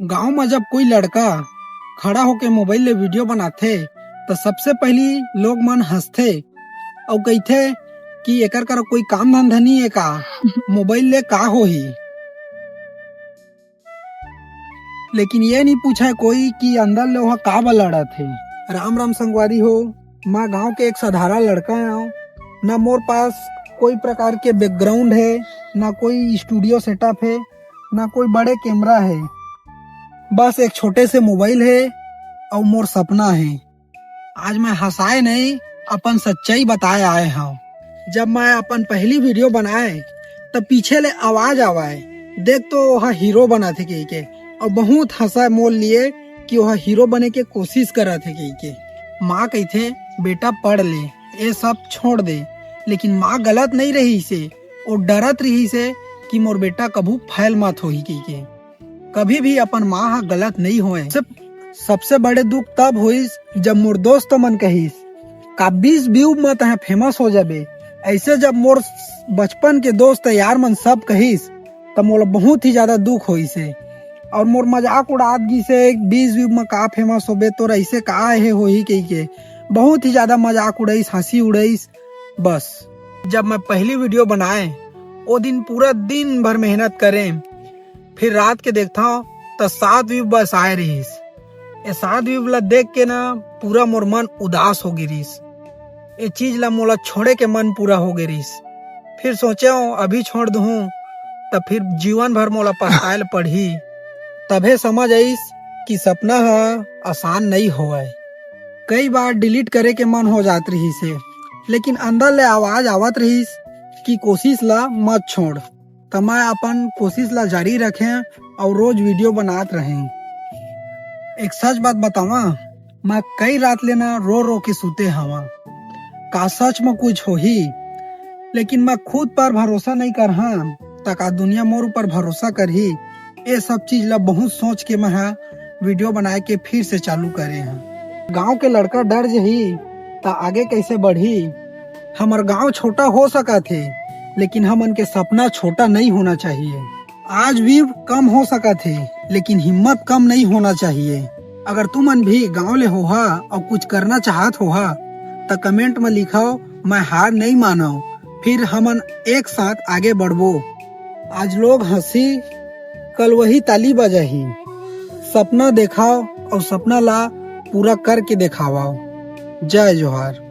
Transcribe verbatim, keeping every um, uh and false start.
गांव म जब कोई लड़का खड़ा होके मोबाइल ले वीडियो बनाथे, त सबसे पहली लोग मन हंसथे अउ कहिथे कि एकर करा कोई काम धंधा नहीं है का, मोबाइल ले का होही। लेकिन ये नहीं पूछा कोई कि अंदर ले ओहा का बर लड़त हे। राम राम संगवारी हो, मैं गांव के एक साधारण लड़का आंव। ना मोर पास कोई प्रकार के बैकग्राउंड है, ना कोई स्टूडियो सेटअप है, ना कोई बड़े कैमरा है। बस एक छोटे से मोबाइल है और मोर सपना है। आज मैं हंसाए नहीं, अपन सच्चाई बताए आए हंव। जब मैं अपन पहली वीडियो बनाए, तब पीछे ले आवाज आवाए, "देख तो, ओहा हीरो बनत हे," कहिके, और बहुत हंसा मोर लिए कि ओहा हीरो बने के कोशिश करत हे कहिके। माँ कहिथे, "बेटा, पढ़ ले, ये सब छोड़ दे।" लेकिन माँ गलत नहीं रहिसे, वो डरत रहिसे कि मोर बेटा कभू फेल मत होही कहिके। कभी भी अपन माँ ह गलत नहीं होए। सब, सबसे बड़े दुख तब होइस, जब मोर दोस्त मन कहिस, "का बीस व्यू म तहे फेमस हो जाबे।" ऐसे जब मोर बचपन के दोस्त यार मन सब कहिस, त मोला बहुत ही ज्यादा दुख होइस हे। और मोर मजाक उड़ात गिस हे, "बीस व्यू म का फेमस होबे, तोर ऐसे का हे होही," कहिके। बहुत ही ज्यादा मजाक उड़ाइस, हंसी उड़ाइस। बस, जब मैं पहली वीडियो बनाए, ओ दिन पूरा दिन भर मेहनत करें, फिर रात के देखता हूँ त सात व्यू बस आए रहिस। ये सात व्यू ला देख के ना, पूरा मोर मन उदास हो गे रहिस। ये चीज ला मोला छोड़े के मन पूरा हो गे रहिस। फिर सोचे हूँ, अभी छोड़ दूँ त फिर जीवन भर मोला पछताए ल पड़ही। तभे समझ आइस कि सपना ह आसान नहीं होवय। कई बार डिलीट करे के मन हो जात रहिस हे, लेकिन अंदर ले आवाज आवत रहिस कि कोशिश ला मत छोड़। त मैं अपन कोशिश ला जारी रखें और रोज वीडियो बनात रहें। एक सच बात बतावा, मैं कई रात ले ना रो रो के सुते हवा। का सच में कुछ होही? लेकिन मैं खुद पर भरोसा नहीं करहा, त का दुनिया मोर ऊपर भरोसा करही? ये सब चीज ला बहुत सोच के मैं हा वीडियो बनाए के फिर से चालू करे हंव। गांव के लड़का डर जही, त आगे कैसे बढ़ही? हमर गांव छोटा हो सकत हे, लेकिन हमन के सपना छोटा नहीं होना चाहिए। आज व्यू कम हो सकत हे, लेकिन हिम्मत कम नहीं होना चाहिए। अगर तुमन भी गांव ले होहा और कुछ करना चाहत होहा, त कमेंट में लिखव, मैं हार नहीं मानव। फिर हमन एक साथ आगे बढ़बो। आज लोग हंसी, कल वही ताली बजाही। सपना देखाव और सपना ला पूरा करके देखावव। जय जोहार।